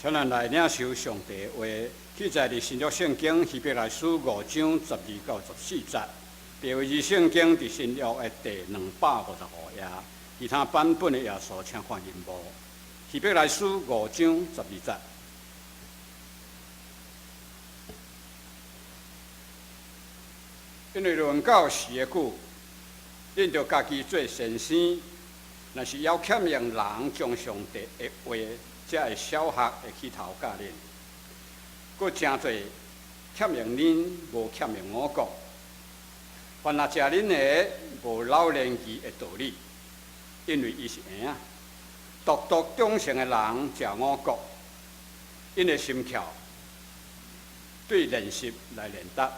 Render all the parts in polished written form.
請咱來領受上帝的話，記載佇新約聖經希伯來書5章12到14節，白話字聖經佇新約的第255頁，其他版本的頁數請看銀幕。希伯來書五章十二節。因為論到時的久，恁著家己做先生，若是猶欠用人將上帝的話，才會小學的起頭教恁，閣誠濟欠用恁，無欠用五穀。凡若食恁的，無老年期的道理，因為伊是嬰仔。獨獨長成的人食五穀，𪜶的心竅對練習來練習，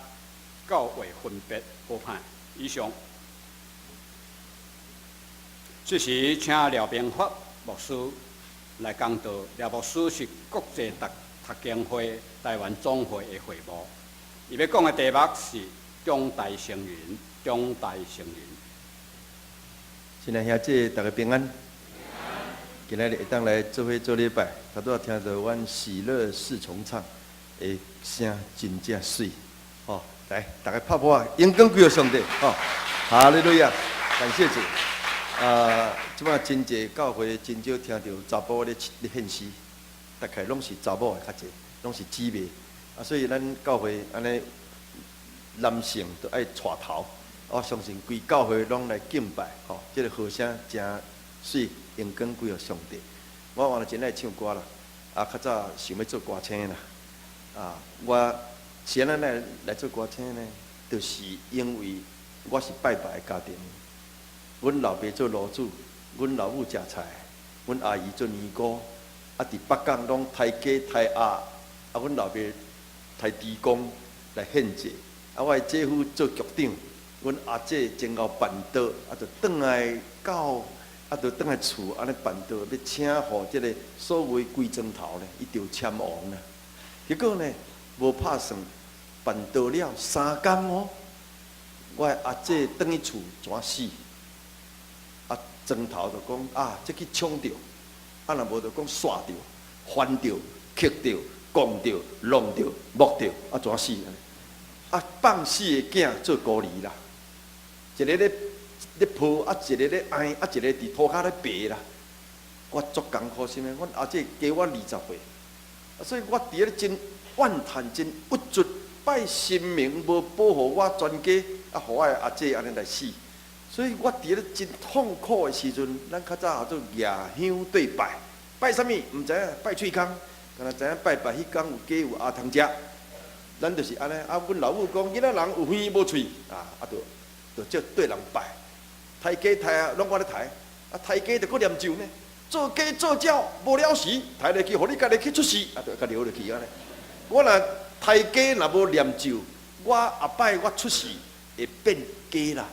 教會分別好歹。以上。這時請廖明發牧師來講道。廖牧師是國際讀讀經會臺灣總會的會務。伊欲講的題目是長大成人，長大成人。親愛兄姊，大家平安。今仔日會當來做伙做禮拜，頭拄仔聽著阮喜樂四重唱的聲真正媠，吼！來，大家拍噗仔，榮光歸予上帝，吼！哈利路亞，感謝主。啊，這擺真濟教會真少聽著查埔咧咧獻詩，大概攏是查某的較濟，攏是姊妹。啊，所以咱教會按呢男性都愛帶頭，我相信規教會攏來敬拜，吼，這個和聲誠媠，榮光歸予上帝。我原來真愛唱歌啦，啊，較早想欲做歌星啦，啊，我是按怎來來做歌星呢？就是因為我是拜拜的家庭。阮老爸做爐主，阮老母食菜，阮阿姨做尼姑，啊，佇北港攏刣雞刣鴨，啊，阮老爸刣豬公來獻祭，啊，我的姐夫做局長，阮阿姐真𠢕辦桌，啊，就轉來到，啊，就轉來厝按呢辦桌，欲請予這个所謂規莊頭呢，伊著籤王啦。結果呢，無拍算辦桌了3工哦，我的阿姐轉去厝怎死？啊，莊頭就講啊，這去衝著，啊，若無就講煞著、翻著、磕著、摃著、弄著、摸著，啊，怎死？啊，放四个囝做孤兒啦，一个咧咧抱，啊，一个咧愛，啊，一个佇塗跤咧爬啦。我足艱苦啥物？阮阿姐加我20歲，啊，所以我佇咧真怨嘆、真鬱卒，拜神明無保護我全家，啊，予我的阿姐按呢來死。所以我佇咧真痛苦的時陣，咱較早號做舉香對拜，拜啥物？毋知影，拜喙空，敢若知影拜拜彼工有雞有鴨通食，咱就是按呢。啊，阮老母講，囡仔人有耳無喙，啊啊，就就照對人拜。刣雞刣啊，攏我咧刣，啊刣雞就閣念咒呢，做雞做鳥無了時，刣落去，予你家己去出世，啊，就共留落去按呢。我若刣雞若無念咒，我後擺我出世會變雞啦。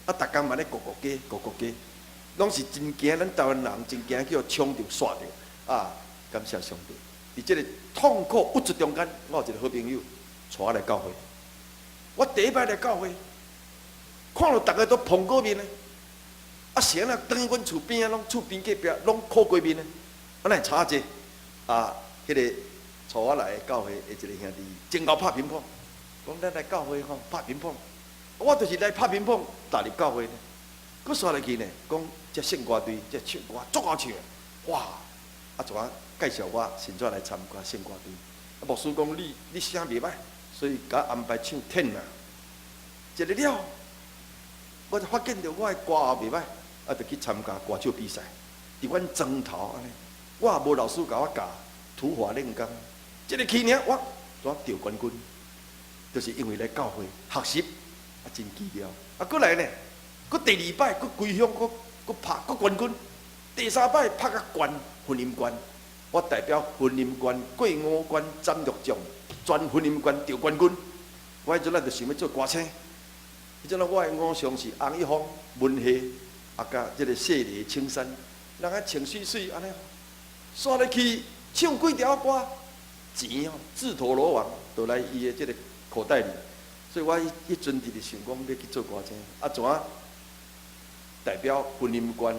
啊，逐工嘛咧咕咕雞，咕咕雞，攏是真驚，咱臺灣人真驚去予衝著、煞著。啊，感謝上帝，佇這个痛苦鬱卒中間，我有一个好朋友帶我來教會。我第一擺來教會，看著逐个都蘋果面的，啊是按怎？轉去阮厝邊仔，攏厝邊隔壁攏苦瓜面的，啊哪會差這？啊，彼个帶我來教會的一個兄弟，真𠢕拍乒乓，講咱來教會吼拍乒乓。我就是來拍乒乓，踏入教會呢。閣煞落去呢，講這聖歌隊，這唱歌足𠢕唱的，哇！啊，怎啊介紹我先怎來參加聖歌隊？啊，牧師講你你聲袂䆀，所以共我安排唱天啊。一个了，我就發現著我的歌喉袂䆀，啊，就去參加歌手比賽。佇阮莊頭按呢，我也無老師共我教土法煉鋼，這个去爾我怎得冠軍？就是因為來教會學習。啊，真奇妙！啊，閣來呢，閣第二擺，閣歸鄉，閣閣拍，閣冠軍。第三擺拍甲縣，雲林縣，我代表雲林縣過五關斬六將，全雲林縣得冠軍。我彼陣仔就想欲做歌星。彼陣仔我的偶像是洪一峰、文夏，啊，佮這个謝麗青山，人啊穿媠媠按呢，煞落去唱幾條歌，錢哦，自投羅網，都來伊的這个口袋裡。所以我彼彼陣直直想講欲去做歌星，啊怎啊代表雲林縣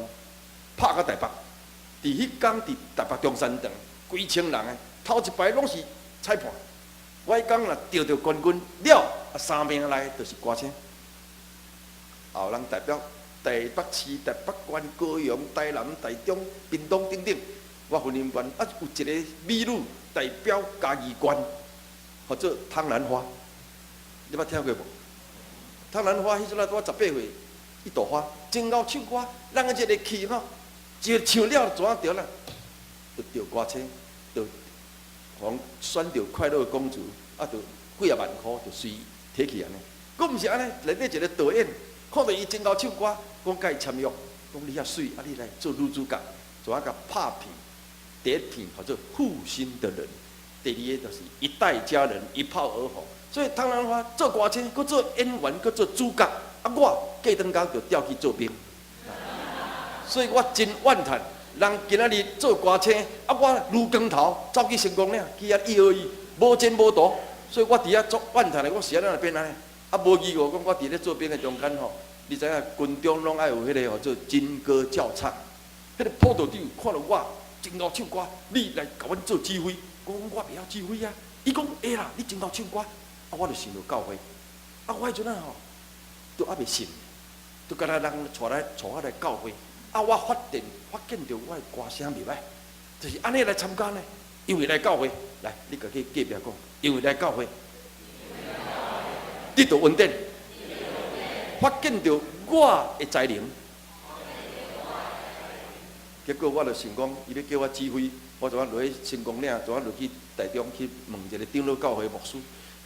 拍到台北，佇彼工佇台北中山堂，幾千人的，頭一排攏是裁判。我彼工若得著冠軍了，啊三名來就是歌星。後人代表台北市、台北縣、高雄、台南、台中、屏東等等，我雲林縣啊有一个美女代表嘉義縣，號做湯蘭花，你捌聽過無？湯蘭花彼陣仔拄仔18歲，一朵花，真𠢕唱歌，人一个去吼，一个唱了就怎著啦？就著歌星，就予選著快樂公主，啊，就幾仔萬箍就隨提去按呢。閣毋是按呢，內底一个導演看著伊真𠢕唱歌，講共伊簽約，講你遐媠，啊你來做女主角，怎啊共拍片？第一片號做《負心的人》，第二个就是一代佳人一炮而紅。所以湯蘭花做歌星，閣做演員，閣做主角，啊我過轉工就調去做兵。所以我真怨嘆，人今仔日做歌星，啊我攄光頭走去成功嶺，去遐一二一，無前無途，所以我佇遐足怨嘆的，我是按怎變按呢？啊無意外，講我佇咧做兵的中間吼，你知影軍中攏愛有彼个號做軍歌教唱，彼个輔導長看著我真𠢕唱歌，你來共阮做指揮，我講我袂曉指揮啊，伊講會啦，你真𠢕唱歌，啊我就想著教會，啊我彼陣仔吼，都猶未信，都敢若人帶我來教會，啊我發現著我的歌聲袂䆀，就是按呢來參加呢，因為來教會，來你家己隔壁講，因為來教會，得到恩典，發現著我的才能，結果我就想講，伊欲叫我指揮，我就怎落去成功嶺，就怎落去台中去問一个長老教會牧師，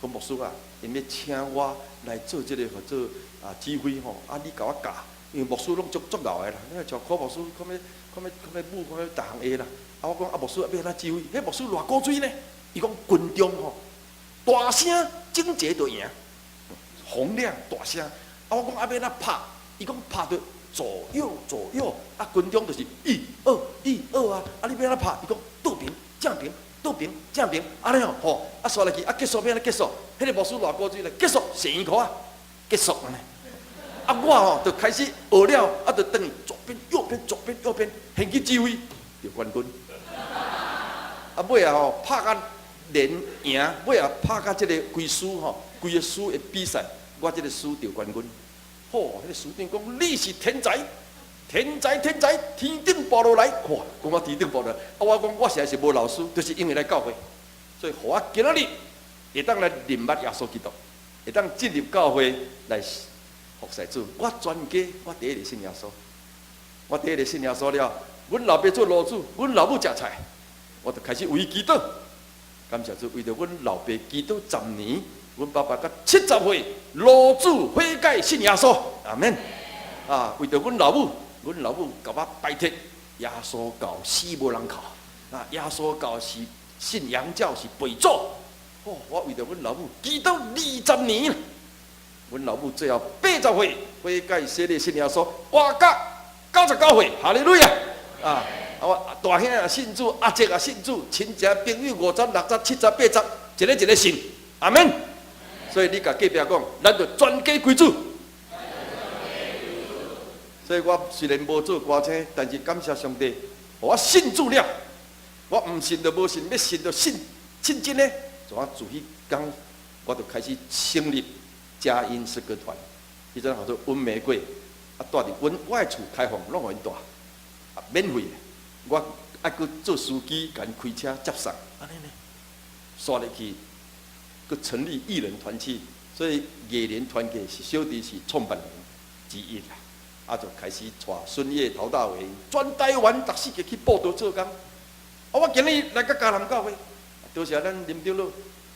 講牧師啊，𪜶欲請我來做這个號做啊指揮吼，啊你共我教，因為牧師攏足足𠢕的啦，你像柯牧師，看欲看欲看欲舞，看欲逐項會啦。啊我講啊牧師欲按怎指揮？彼牧師偌古錐呢？伊講軍中吼，大聲整齊就贏，洪亮大聲。啊我講啊欲按怎拍？伊講拍著左右左右，啊軍中就是一二一二啊，啊你欲按怎拍？伊講倒平正平倒平正平，按呢吼，啊煞落去啊結束欲按怎結束？彼个牧師偌古錐咧，結束踅圓箍仔，結束按呢。啊我吼就開始學了，啊就轉去左邊右邊左邊右邊，現去指揮，著冠軍。啊尾仔吼拍甲連贏，尾仔拍甲這个規師吼，規个師的比賽，我這个師著冠軍。吼，彼个師長講你是天才，天才天才，天頂跋落來，哇！講我天頂跋落來，啊我講我實在是無老師，就是因為來教會，所以予我今仔日會當來認捌耶穌基督，會當進入教會來服侍主。我全家我第一个信耶穌，我第一个信耶穌了，阮老爸做爐主，阮老母食菜，我就開始為伊祈禱。感謝主，為著阮老爸祈禱10年，阮爸爸到70歲，爐主悔改信耶穌，阿門。啊，為著阮老母，阮老母共我拜託，耶穌教死無人靠，啊，耶穌教是信洋教是背祖。哦，我為著阮老母祈禱20年，阮老母最後80歲悔改洗禮信耶穌，活到99歲，哈利路亞！啊，啊我大兄也信主，阿叔也信主，親戚朋友50、60、70、80，一個一個信，阿門。所以你共隔壁講，咱就全家歸主。所以我雖然無做歌星，但是感謝上帝，予我信主了。我毋信就無信，欲信就信，信真的。從我自彼工，我就開始成立佳音詩歌團，彼陣號做溫玫瑰，啊，蹛佇阮我的厝開放，攏予𪜶蹛，啊，免費的。我愛閣做司機，共𪜶開車接送，按呢呢，煞入去，閣成立藝人團契，所以藝人團契是小弟是創辦人之一啦。啊，就開始帶孫葉、陶大偉，全台灣十四個去佈道做工。啊，我今日來到嘉南教會，多謝咱林長老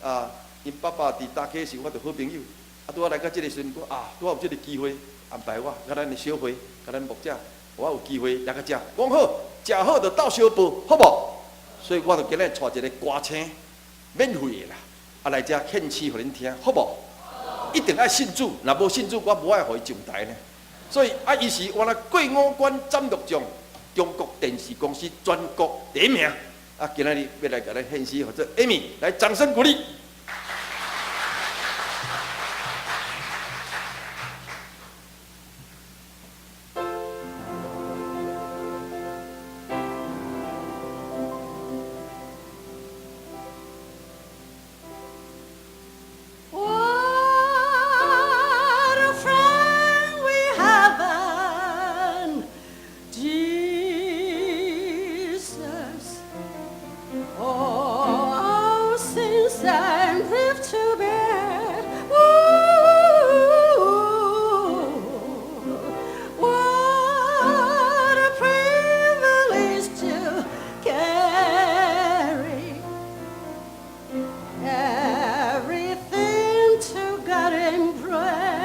啊，𪜶爸爸佇大溪時，我著好朋友。啊，拄仔來到這个時陣，講啊，拄仔有這个機會安排我，佮咱的小會，佮咱牧者，我有機會來到遮，講好，食好就鬥相報，好無？所以我就今日帶一个歌星，免費的啦，啊來遮獻詩予恁聽，好無？一定愛信主，若無信主，我無愛予伊上台呢。所以啊，伊是原來過五關斬六將，中國電視公司全國第一名。啊，今仔日欲來共咱獻詩，號做 Amy，來掌聲鼓勵。Oh, our sins and grief to bear. Ooh, what a privilege to carry everything to God in prayer.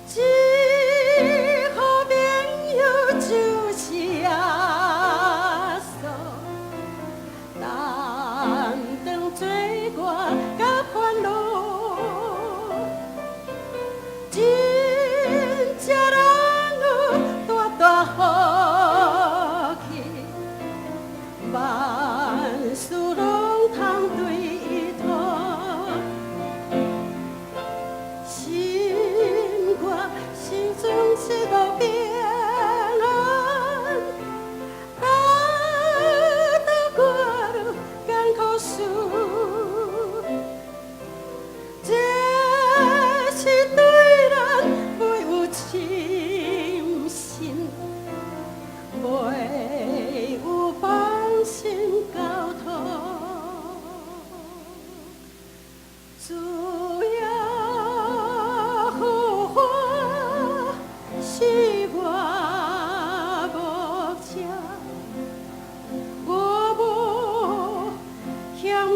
最好朋友就是耶穌，擔當罪過佮煩惱，真正人有大大福氣，萬事攏通對伊托。心肝心中是無平安，担當我艱苦事，這是對咱袂有深信，袂有放心交託。主耶和華是我牧者，我無嫌虧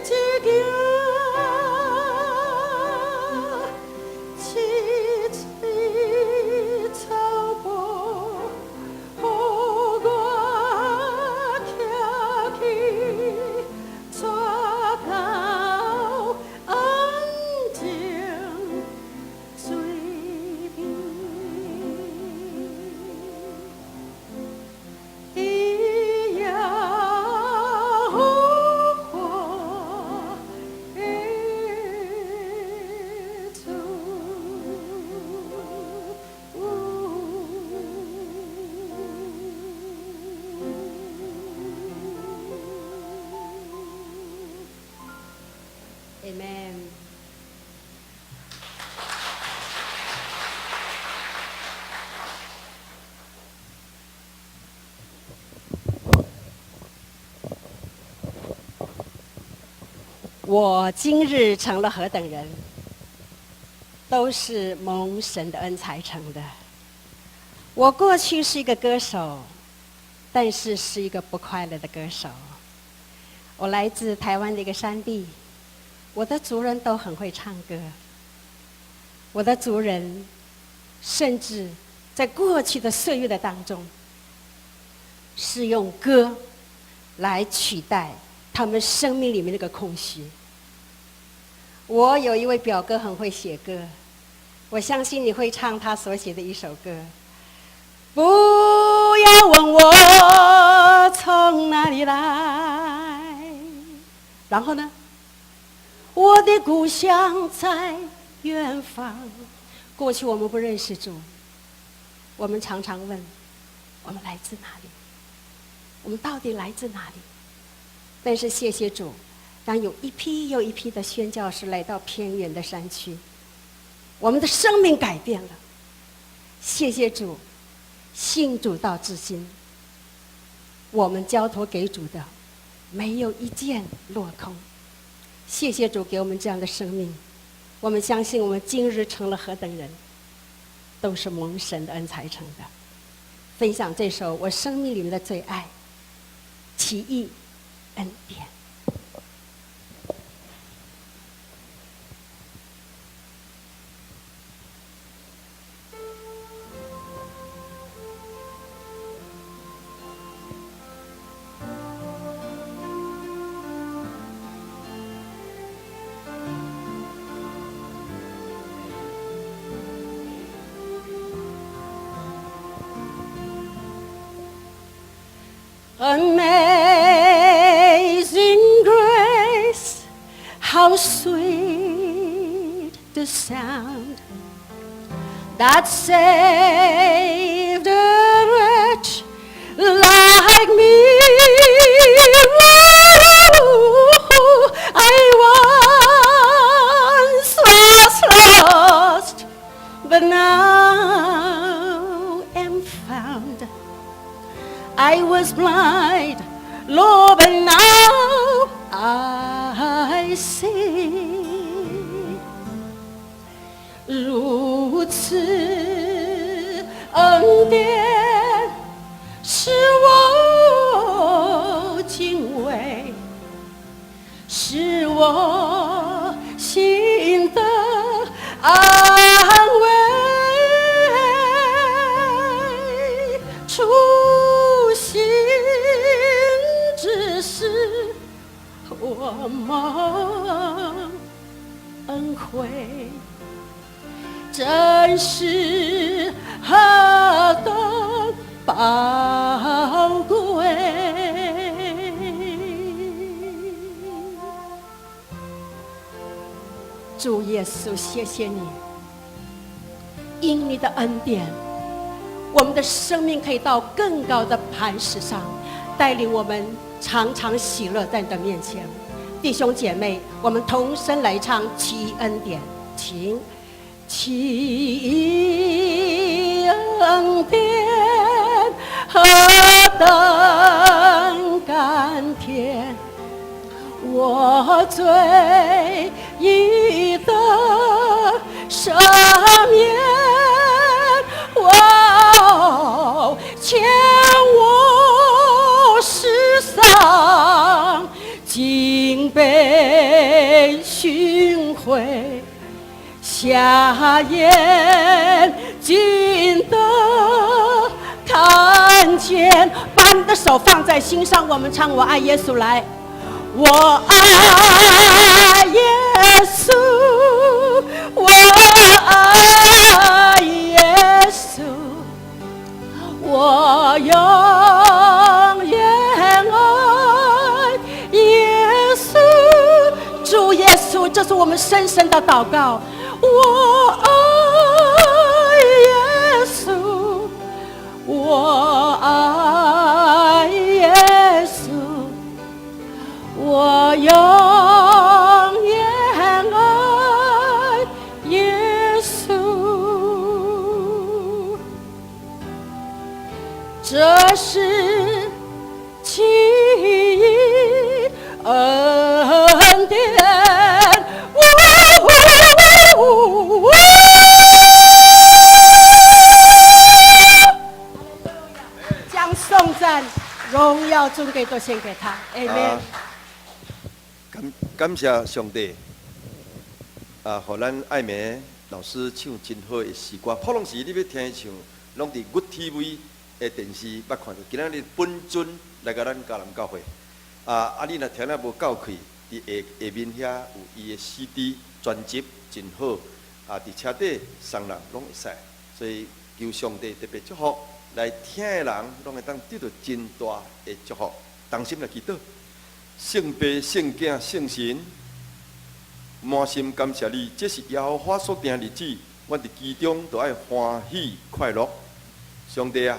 一件。萋萋草埔，予我徛去，帶到安靜水邊。伫耶和華的厝。Amen。我今日成了何等人，都是蒙神的恩才成的。我過去是一個歌手，但是是一個不快樂的歌手。我來自台灣的一個山地，我的族人都很會唱歌。我的族人甚至在過去的歲月的當中，是用歌來取代他們生命裡面那個空虛。我有一位表哥很會寫歌，我相信你會唱他所寫的一首歌。不要問我從哪裡來，然後呢？我的故鄉在遠方。過去我們不認識主，我們常常問：我們來自哪裡？我們到底來自哪裡？但是謝謝主，當有一批又一批的宣教士來到偏遠的山區，我們的生命改變了。謝謝主，信主到至今，我們交託給主的，沒有一件落空。謝謝主給我們這樣的生命，我們相信我們今日成了何等人，都是蒙神的恩才成的。分享這首我生命裡面的最愛，奇異恩典。Amazing grace, how sweet the sound that saved a wretch like me. blind, Lord, but now I see. 如此恩典使我敬畏，使我心得安慰。初信之時，我蒙恩惠。真是何等寶貴！主耶穌，謝謝你，因你的恩典，我們的生命可以到更高的磐石上，帶領我們常常喜樂在你的面前。弟兄姐妹，我們同聲來唱《奇異恩典》，請。奇異恩典何等甘甜，我罪已得赦免，我前我失喪，竟被尋回。瞎眼睛得看見，把你的手放在心上，我們唱《我愛耶穌》來，我愛耶穌，我愛耶穌，我永遠愛耶穌，主耶穌，這是我們深深的禱告。我愛耶穌，我愛耶穌，我永遠愛耶穌。這是奇異恩典。將頌讚、榮耀、尊貴都獻給他。阿門。感謝上帝，啊，予咱愛梅老師唱真好的詩歌。普通時你欲聽伊唱，攏佇 GOOD TV 的電視捌看著。今仔日本尊來共咱迦南教會，啊，你若聽了無夠氣，佇下下面遐有伊的 CD 專輯，真好。啊，佇車底送人攏會使，所以求上帝特別祝福來聽的人，攏會當得著真大的祝福。同心來祈禱，聖父、聖囝、聖神，滿心感謝你，這是耶和華所定的日子，阮佇其中都愛歡喜快樂。上帝啊，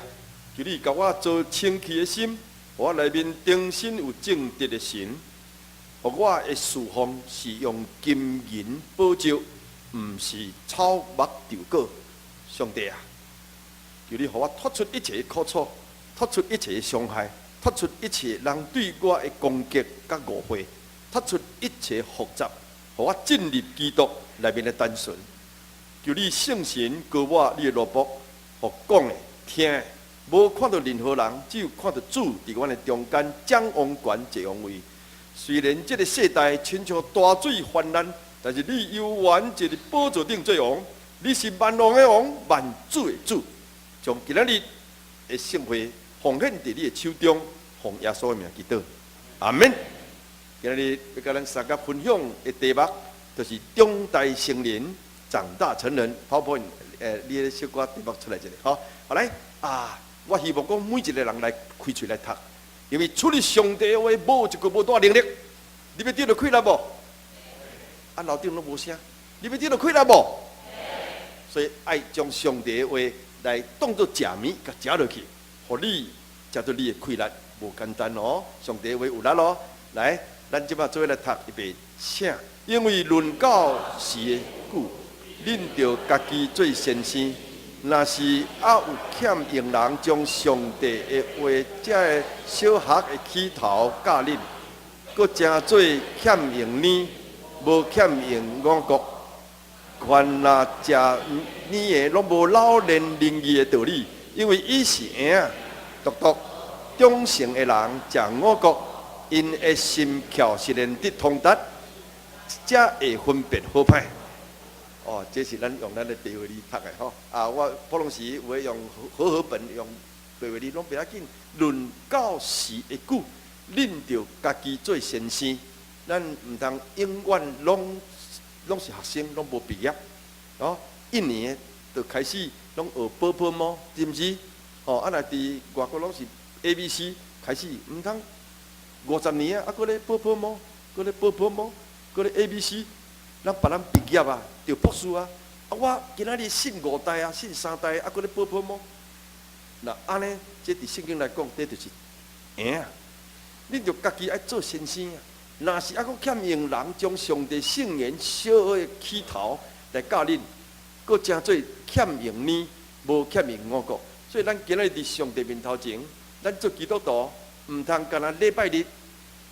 求你共我造清氣的心，予我內面重新有正直的神，予我的侍奉是用金銀寶石，毋是草木稻果。上帝啊，求你予我脫出一切苦楚，脫出一切傷害，脫出一切人對我的攻擊佮誤會，脫出一切複雜，予我進入基督內面的單純。求你聖神膏我你的奴僕，予講的、聽的，無看著任何人，只有看著主佇阮的中間掌王權、坐王位。雖然這个世代親像大水泛濫，但是你猶原坐佇寶座頂做王，你是萬王的王，萬主的主。將今仔日的聖會奉獻佇你的手中，奉耶穌的名祈禱，阿門。今仔日欲共咱三個分享的題目，就是長大成人，長大成人。PowerPoint，你的小可題目出來一下，好，好來啊！我希望講每一个人來開喙來讀，因為除了上帝的話，無一句無帶能力。你欲得著氣力無？啊，樓頂攏無聲。你欲得著氣力無？所以愛將上帝的話來當做食物，共食落去，予你食著你的氣力，無簡單哦。上帝的話有力哦。來，咱這擺做伙來讀預備，請。因為論到時的久，恁著家己做先生，若是猶有欠用人將上帝的話，這个小學的起頭教恁，閣成做欠用奶，無欠用五穀。凡若食奶的，攏無老練靈意的道理，因為伊是嬰仔。獨獨長成的人食五穀，𪜶的心竅熟練得通達，才會分別好歹。哦，這是咱用咱的白話字讀的吼。啊，我普通時有的用和合本，用白話字攏袂要緊。論到時會久，恁著家己做先生。咱毋通永遠攏是學生，攏無畢業。哦，一年就開始攏學寶寶貓，是毋是？吼，啊，若佇外國攏是 A、B、C 開始，毋通50年啊，啊，閣咧寶寶貓，閣咧寶寶貓，閣咧 A、B、C，咱別人畢業啊，著博士啊，啊，我今仔日信五代啊，信三代，啊，閣咧寶寶貓。若按呢，這佇聖經來講，這就是嬰仔。恁著家己愛做先生啊！若是猶閣欠用人將上帝聖言小學的起頭來教恁，閣成做欠用奶，無欠用五穀。所以咱今仔日佇上帝面頭前，咱做基督徒，毋通干焦禮拜日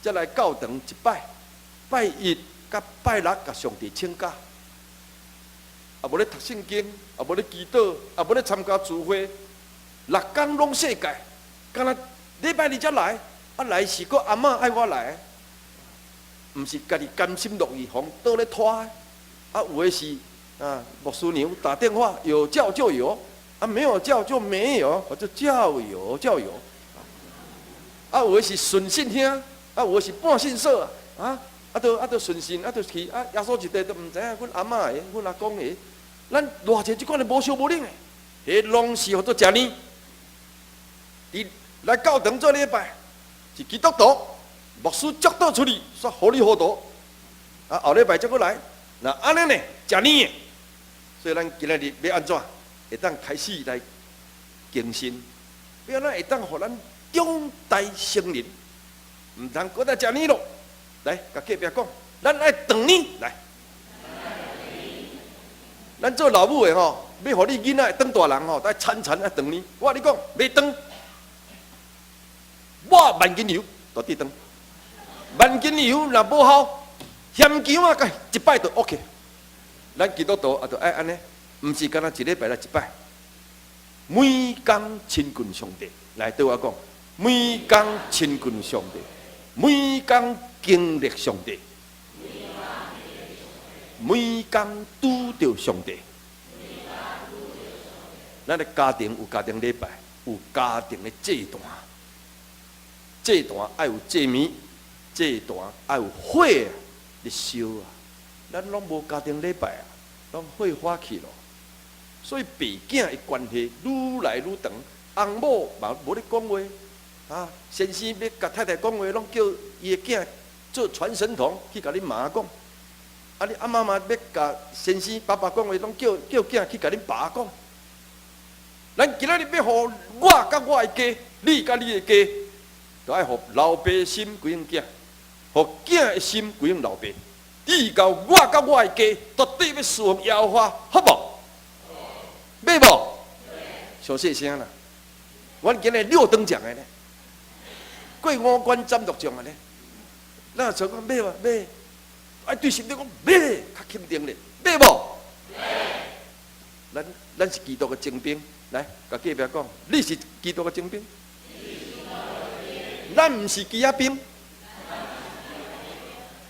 才來教堂一擺，拜一佮拜六共上帝請假，也無咧讀聖經，也無咧祈禱，也無咧參加聚會，六工攏世界，干焦禮拜日才來，啊來是閣阿嬤愛我來，毋是家己甘心樂意，予倒咧拖，啊有的是啊牧師娘打電話，有叫就有，啊沒有叫就沒有，我就叫有叫有，啊有的是順信聽，啊有的是半信說啊，啊，都順信，啊，就去啊耶穌一地都毋知影，阮阿嬤的，阮阿公的，咱偌濟這款的無相無冷的，彼攏是號做食奶。佇來教堂做禮拜，是基督徒，牧師祝禱出去，煞糊裡糊塗。啊，後禮拜才閣來，若按呢呢，食奶的。所以咱今仔日欲按怎，會當開始來更新，欲按怎會當予咱長大成人，毋通閣再食奶咯。來，共隔壁講，咱愛斷奶來。咱做老母的吼，欲予你囡仔當大人吼，愛田田愛斷奶。我共你講，袂斷。抹萬金油，絕對斷。萬金油若無效，鹹薑仔，共一擺就 OK。咱基督徒也著愛按呢，毋是干焦一禮拜來一擺，每工親近上帝。來對我講，每工親近上帝，每工經歷上帝，每工拄著上帝。咱的家庭有家庭禮拜，有家庭的祭壇。祭壇愛有祭物，祭壇愛有火咧燒啊！咱攏無家庭禮拜啊，攏火化去咯。所以爸囝的關係愈來愈長，翁某嘛無咧講話，啊，先生欲共太太講話，攏叫伊的囝做傳聲筒去共恁媽講。啊，你阿媽媽欲共先生爸爸講話，攏叫囝去共恁爸講。咱今仔日欲予我佮我的家，你佮你的家，都愛予老爸心歸向囝，予囝的心歸向老爸。直到我佮我的家，絕對欲侍奉耶和華，好無？欲無？傷細聲啦！阮今日六等獎的呢，過五關斬六將的呢。咱若說講欲無欲，愛對心底講欲，較肯定咧，欲無？咱是基督的精兵，來，共隔壁講，你是基督的精兵。咱毋是機仔兵，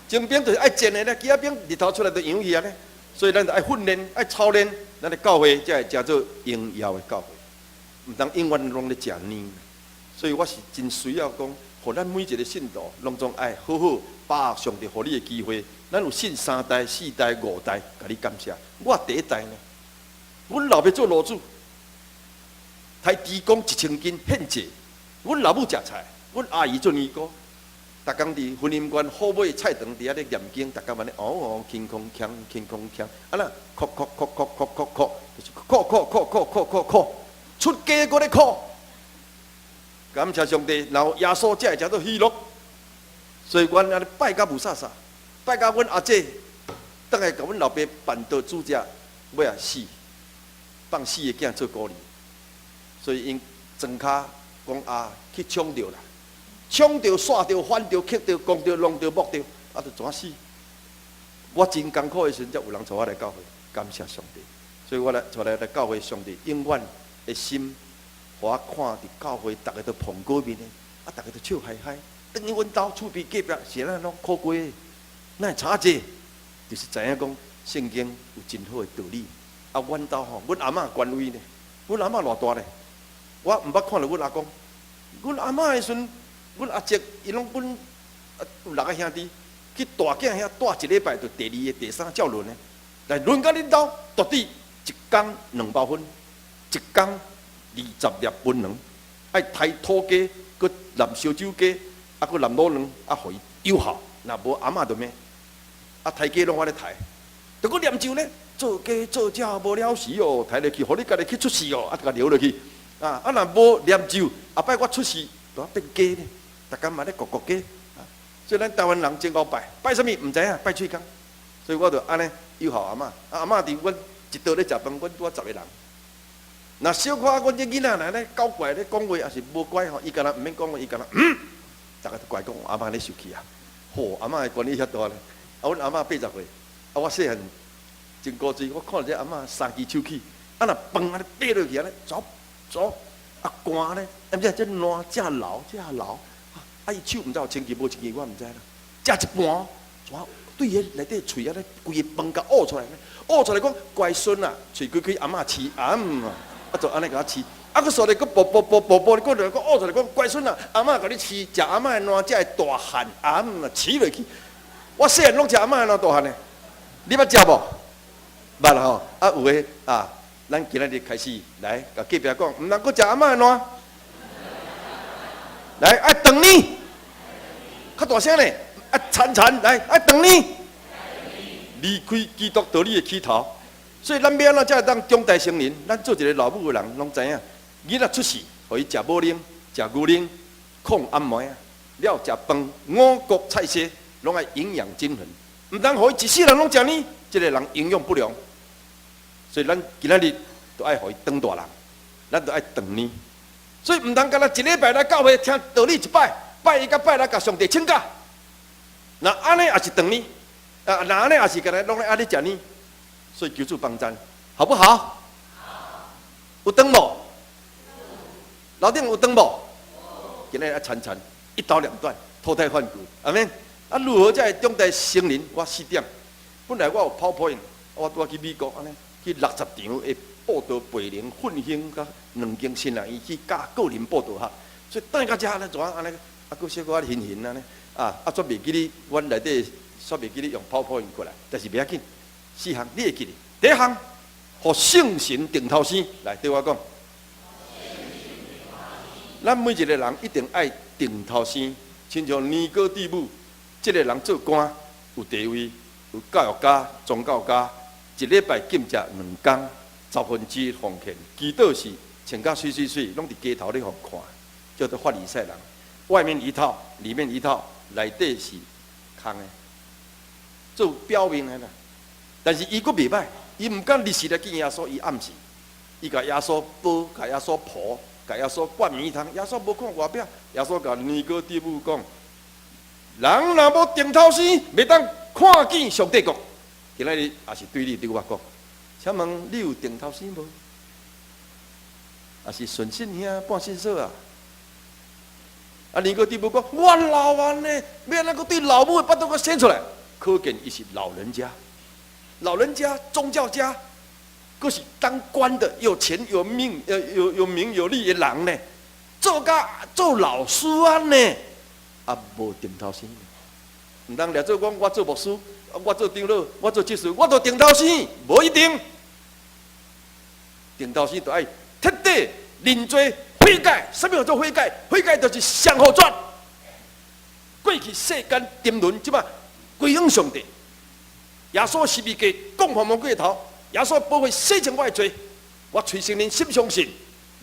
精兵就是愛戰的咧，機仔兵日頭出來就揚去啊咧，所以咱就愛訓練、愛操練，咱的教會才會成做榮耀的教會，毋通永遠攏咧食奶。所以我是真需要講，予咱每一個信徒，攏總愛好好把握上帝予你的機會。咱有信三代、四代、五代，共你感謝。我第一代呢，阮老爸做爐主，刣豬公1000斤獻祭，阮老母食菜。阮阿姨做尼姑，逐工佇婚姻館虎尾菜場佇遐咧念經，逐工按呢哦哦，輕空鏘，輕空鏘，啊啦，哭哭哭哭哭哭哭，就是哭哭哭哭哭哭哭，出家閣咧哭。感謝上帝，然後耶穌才會成做喜樂。所以阮按呢拜甲霧煞煞，拜甲阮阿姐，轉來共阮老爸辦桌主食，尾仔死。放四个囝做孤兒，所以𪜶庄跤講啊去搶著啦，搶著、煞著、反著、克著、攻著、弄著、摸著，啊，就怎死？我真艱苦的時陣，才有人帶我來教會，感謝上帝。所以我來帶來來教會，上帝永遠的心，予我看佇教會，逐家都碰過面的，啊，逐家都笑嗨嗨。轉去阮兜厝邊隔壁是按怎攏苦過的，哪會差這？就是知影講聖經有真好的道理。啊，阮兜吼，阮阿嬤權威呢，阮阿嬤偌大咧？我毋捌看著阮阿公，阮阿嬤的時陣，阮阿叔伊攏阮有六个兄弟，去大囝遐蹛一禮拜，就第二个、第三照輪的。來輪到恁兜，到底一工兩包粉，一工20粒檳榔，愛刣土雞，閣淋燒酒雞，啊，閣淋滷卵，啊，予伊有效。若無阿嬤就罵，啊，刣雞攏我咧刣，著閣念咒咧，做雞做鳥無了時哦，刣落去，予你家己去出世哦，啊，就共留落去。啊啊，若無念咒，後擺我出世，就變雞咧，逐工嘛咧咕咕雞。所以咱台灣人真𠢕拜，拜啥物毋知影，拜喙工。所以我就按呢友好阿嬤，啊阿嬤佇阮一桌咧食飯，阮拄仔十個人。若小可阮這囡仔來咧搞怪咧講話，也是無乖吼，伊敢若毋免講話，伊敢若嗯，逐家都怪講阿嬤咧受氣啊。吼，阿嬤的權力遐大咧。啊，阮阿嬤80歲，啊，我細漢真古錐，我看著這阿嬤三支手起，啊若飯按呢爬落去按呢，走走，啊寒咧，啊毋是這爛正流正流，啊伊手毋知有清氣無清氣，我毋知啦。食一半，怎對彼內底喙按呢，規个飯共嘔出來，嘔出來講乖孫啊，喙開開阿嬤飼啊，啊就按呢共我飼，啊閣煞咧閣哺哺哺哺哺，閣落閣嘔出來講乖孫啊，阿嬤共你飼，食阿嬤的爛才會大漢，啊飼落去。我細漢攏食阿嬤的爛大漢的，你捌食無？捌吼，啊有的啊，咱今仔日開始來，共隔壁講，毋通閣食阿嬤的爛。來，愛斷奶，較大聲咧，啊慘慘來，愛斷奶，離開基督道理的起頭。所以咱欲按怎才會當長大成人？咱做一個老母的人，攏知影，囡仔出世，予伊食母奶、食牛奶、控暗暝啊，了食飯、五穀菜色，攏愛營養均衡。毋通予伊一世人攏食奶，這個人營養不良。所以咱今仔日都愛予伊長大人，咱都愛斷奶。所以毋通干焦一禮拜來教會聽道理一擺，拜一佮拜六共上帝請假。若按呢也是斷奶，啊，若按呢也是干焦攏咧按呢食奶。所以求主幫贊，好不好？好。有斷無？樓頂有斷無？今仔日愛參參，一刀兩斷，脫胎換骨，阿們。啊，如何才會長大成人？我四點。本來我有 PowerPoint，我拄仔去美國按呢，去60場的布道培靈奮興，佮兩間神學院去教個人布道學，所以轉到遮咧怎按呢？啊，閣小可興興按呢，啊啊，煞袂記得，阮內底煞袂記得用 PowerPoint 過來，但是袂要緊。四項你會記得，第一項，予聖神定頭生來對我講。咱每一個人一定愛定頭生，親像尼哥底母，這個人做官有地位，有教育家、宗教家，一禮拜禁食兩工，十分之一奉獻，祈禱時穿甲媠媠媠，攏佇街頭咧予看，叫做法利賽人。外面一套，裡面一套，內底是空的，做表面的啦。但是伊閣袂歹，伊毋敢日時來見耶穌，伊暗時，伊共耶穌煲，共耶穌抱，共耶穌灌迷湯。耶穌無看外表，耶穌共尼哥底母講：人若無定頭生，袂當看見上帝國。今仔日也是對你對我講，請問你有定頭生無？抑是順信兄半信嫂啊？啊，尼哥底母講：我老啊呢，欲按怎閣對老母的腹肚閣生出來？可見伊是老人家。老人家、宗教家，閣是當官的，有錢有命、有名有利的人呢，做甲做老師按呢，啊無定頭生。毋通掠做講我做牧師，我做長老，我做執事，我做定頭生，無一定。定頭生就愛徹底認罪悔改。啥物叫做悔改？悔改就是向後轉，過去世間沉淪，這擺歸向上帝。耶穌十字架降降魔鬼的頭，耶穌寶血洗淨我的罪，我喙承認心相信，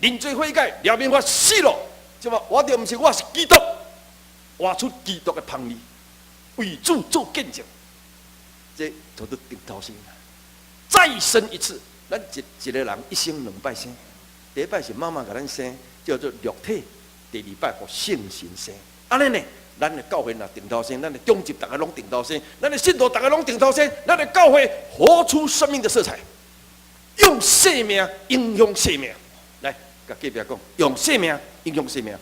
認罪悔改，赦免我死咯。這擺我就毋是我是基督，活出基督的芳味，為主做見證，這叫做定頭生，再生一次。咱一一个人一生兩擺生，第一擺是媽媽共咱生，叫做肉體；第二擺予聖神生。按呢呢，咱的教會若重頭生，咱的長執逐家攏重頭生，咱的信徒逐家攏重頭生，咱的教會活出生命的色彩，用生命影響生命。來，共隔壁講，用生命影響生命。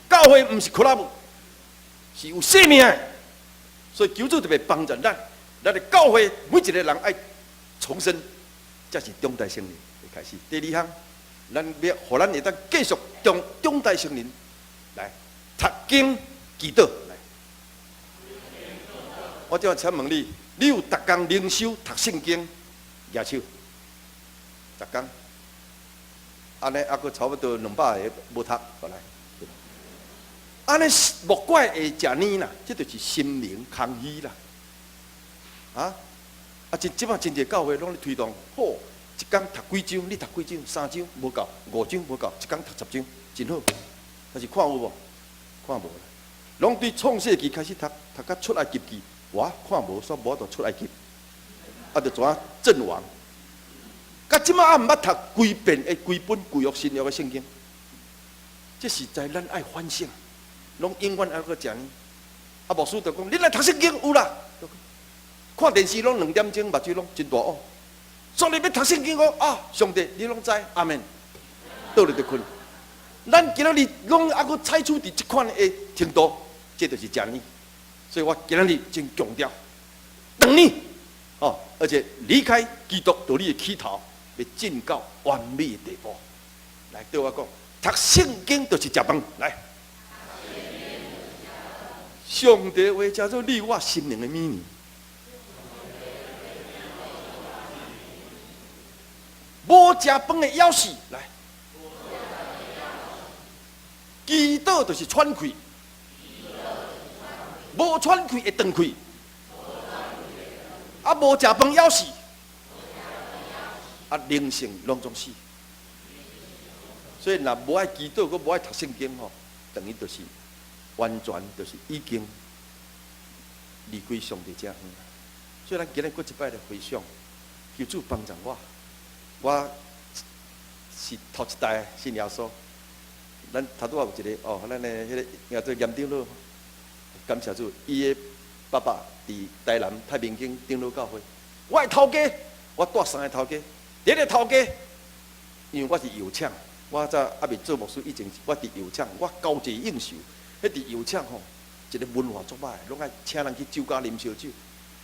教會毋是 club，是有生命的，所以求主特別幫助咱，咱的教會每一個人愛重生，這是長大成人的開始。第二項，咱欲予咱會當繼續長長大成人來讀經祈禱來。我這請問你，你有逐工靈修讀聖經？舉手。逐工。按呢，猶閣差不多200個無讀，過來。按呢莫怪會食膩啦，這就是心靈空虛啦。啊？啊，這這擺真濟教會攏咧推動，好，一工讀幾章？你讀幾章？三章無夠，五章無夠，一工讀10章，真好。但是看有無？看無啦。攏對創世記開始讀，讀到出埃及記，哇，看無，煞無法度出埃及，啊，就怎啊陣亡。到這擺猶毋捌讀規遍的規本舊約新約的聖經，這實在咱愛反省。攏永遠猶閣食膩。啊，牧師就講：你來讀聖經有啦。看電視攏2點鐘，目睭攏真大烏。所以欲讀聖經講啊，上帝你攏知，阿門。倒落就睏。咱今仔日攏猶閣採取佇這款的程度，這就是食膩。所以我今仔日真強調，轉呢，哦，而且離開基督做你的起頭，欲進到完美的地步。來，對我講，讀聖經就是食飯。來。上帝話叫做你我心靈的米糧。無食飯的枵死，來。祈禱就是喘氣，無喘氣會斷氣。啊，無食飯枵死，啊，靈性攏總死。所以，若無愛祈禱，閣無愛讀聖經吼，等於就是。完全就是已經離開上帝遮遠。所以咱今日閣一擺來回想，求主幫助我。我是頭一代信耶穌。咱頭拄仔有一個哦，咱的彼个叫做嚴長老，感謝主，伊的爸爸佇台南太平間長老教會。我的頭家，我帶三個頭家，第一个頭家，因為我是油廠，我早猶未做牧師以前，我佇油廠，我交際應酬。彼佇油廠吼，一個文化足歹，攏愛請人去酒家啉燒酒，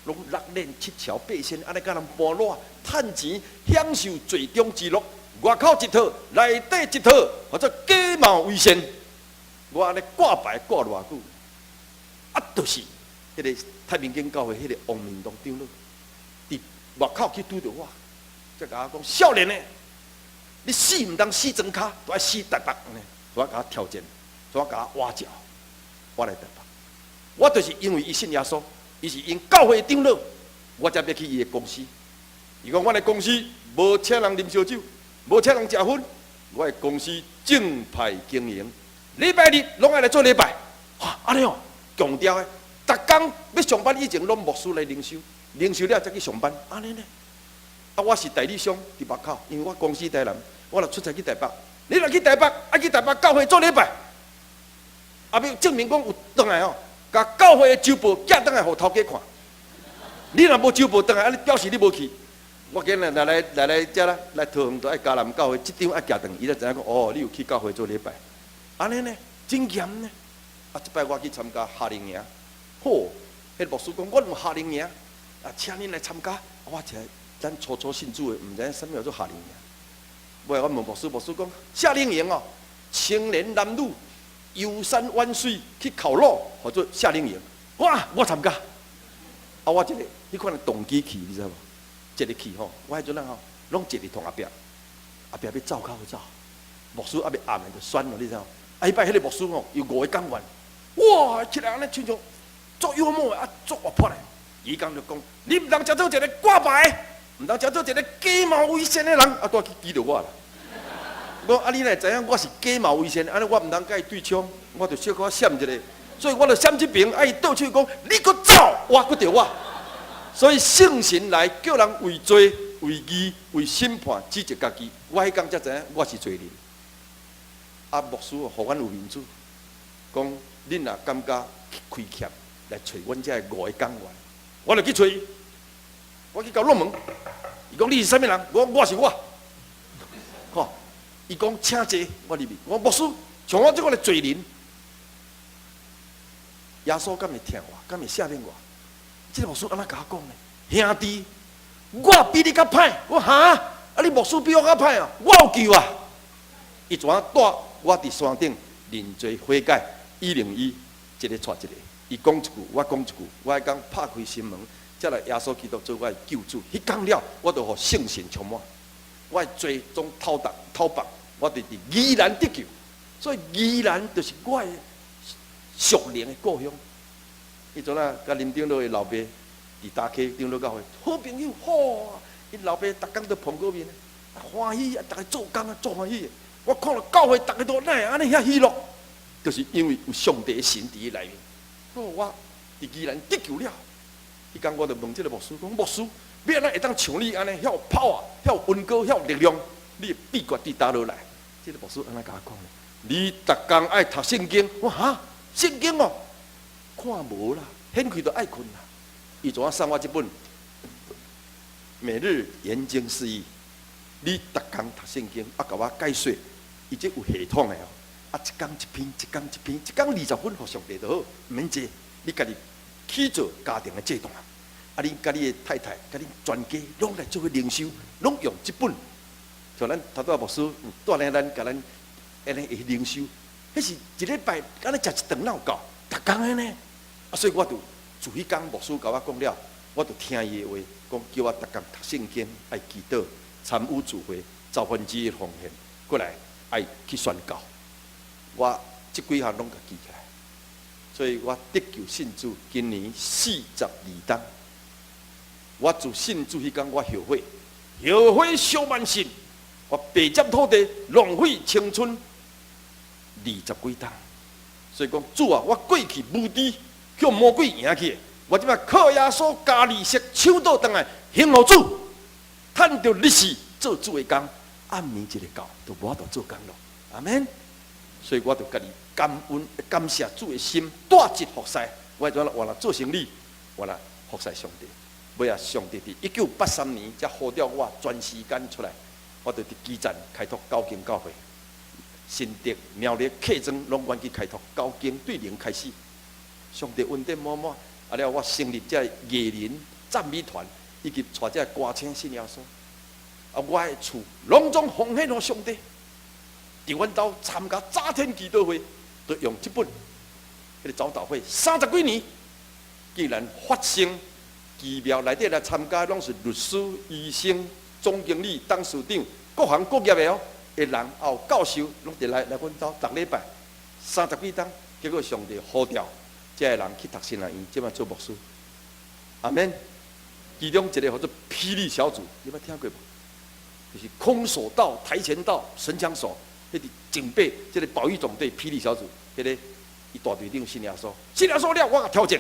攏六練七橋八仙，按呢共人搬爛，趁錢享受罪中之樂。外口一套，內底一套，號做假冒偽善。我按呢掛牌掛偌久，啊，就是彼个太平間教會彼個王明東長老，佇外口去拄著我，才共我講少年的，你死毋通死莊跤，都愛死台北呢，都愛共我挑戰，都愛共我挖角。我來台北，我就是因為伊信耶穌，伊是𪜶教會的長老，我才欲去伊的公司。伊講，阮的公司無請人啉燒酒，無請人食薰，我的公司正派經營，禮拜日攏愛來做禮拜。哈，按呢哦，強調的，逐工欲上班以前，攏牧師來靈修，靈修了才去上班，按呢呢。啊，我是代理商佇北口，因為我公司台南，我若出差去台北，你若去台北，愛去台北教會做禮拜。啊！欲證明講有轉來吼，共教會的週報寄轉來予頭家看。你若無週報轉來，按呢表示你無去。我今日來來來來遮啦，來桃園都愛嘉南教會，這張愛寄轉，伊才知影講哦，你有去教會做禮拜。按呢呢，真嚴呢。啊，這擺我去參加夏令營，好，彼牧師講，阮有夏令營，啊，請恁來參加。我一個咱初初信主的，毋知影啥物叫做夏令營。尾我問牧師，牧師講夏令營哦，青年男女。遊山玩水去烤肉，號做夏令營。哇！我參加。啊，我一个彼款的動機去，你知無？一个去吼，我彼陣啊吼，攏坐佇同後壁，後壁欲走較好走。牧師猶未阿門就選了，你知無？啊，彼擺彼个牧師吼，有五個講員，哇！起來按呢親像足幽默的，啊，足活潑的。伊講就講，你毋通成做一个掛牌，毋通成做一个假冒偽善的人，啊，拄仔去指著我啦。我講啊，你哪會知影我是假冒偽善？按呢我毋通共伊對槍，我就小可閃一下，所以我就閃這邊，啊，伊倒手講，你閣走，哇，閣著我。所以聖神來叫人為罪、為義、為審判，指責家己。我彼工才知影我是罪人。啊，牧師予阮有面子，講恁若感覺虧欠，來揣阮遮五个講員，我就去揣伊。我去共挵門，伊講你是啥物人？我我是我。吼，伊講請坐，我入去。我牧師，像我這款的罪人，耶穌敢會疼我？敢會赦免我？這個牧師按怎共我講呢？兄弟，我比你較歹。我哈？啊，你牧師比我較歹啊？我有救啊！伊怎帶我佇山頂認罪悔改，101，一个帶一个。伊講一句，我講一句。我彼工拍開心門，才來耶穌基督做我的救主。彼工了，我就予聖神充滿，我的罪總透達透白，我就佇宜蘭得救。所以宜蘭就是我的屬靈的故鄉。彼陣啊，佮林長老的老爸佇大溪長老教會，好朋友，吼！𪜶老爸逐工都碰過面，歡喜啊！逐家做工啊，足歡喜的。我看著教會逐家都哪會按呢遐喜樂，就是因為有上帝的神佇內面。我佇宜蘭得救了，彼工我就問這个牧師講：牧師，欲按怎會當像你按呢遐有 power、遐有恩膏、遐有力量？你的秘訣佇佗落來？這个牧師按怎共我講呢？你逐工愛讀聖經。我哈，聖經哦，看無啦，顯開就愛睏啦。伊怎送我這本《每日研經釋義》？你逐工讀聖經，啊，共我解說，伊這有系統的哦。啊，一工一篇，一工一篇，一工20分，予上帝就好，毋免濟。你家己去做家庭的祭壇，啊，你佮你的太太、佮你全家攏來做伙靈修，攏用這本。像咱頭拄仔牧師有帶領咱，共咱按呢會靈修，彼是一禮拜按呢食一頓哪有夠？逐工按呢。啊，所以我就自彼工牧師共我講了，我就聽伊的話，講叫我逐工讀聖經，愛祈禱，參與聚會，1/10奉獻，過來愛去宣教。我這幾項攏共記起來，所以我得救信主，今年42冬。我自信主彼工，我後悔，後悔小萬信，我白佔土地，浪費青春20幾冬。所以講主啊，我過去無知，予魔鬼贏去。我這擺靠耶穌加利息手倒轉來，還予主，趁著日時做主的工，暗暝一个到，就無法度做工囉。阿門。所以我就家己感恩、感謝主的心，帶一服侍。我怎原來做生理，原來服侍上帝。尾仔上帝佇1983年才呼召我全時間出來，我就佇基層開拓九間教會，新竹、苗栗、客莊攏阮去開拓九間，對零開始。上帝恩典滿滿，啊了我成立這藝人讚美團，以及帶這歌星信耶穌。啊，我的厝攏總奉獻予上帝。佇阮兜參加早天祈禱會，都用這本，彼個早禱會30幾年，竟然發生奇妙，內底來參加攏是律師、醫生、總經理、董事長，各行各業的哦，的人，也有教授，攏佇來來阮兜，逐禮拜30幾冬，結果上帝呼召這个人去讀神學院，這擺做牧師。阿門。其中一個號做霹靂小組，你捌聽過無？就是空手道、跆拳道、神槍手，彼個警備，這个保育總隊霹靂小組，彼个伊大隊長信耶穌，信耶穌了，我共挑戰。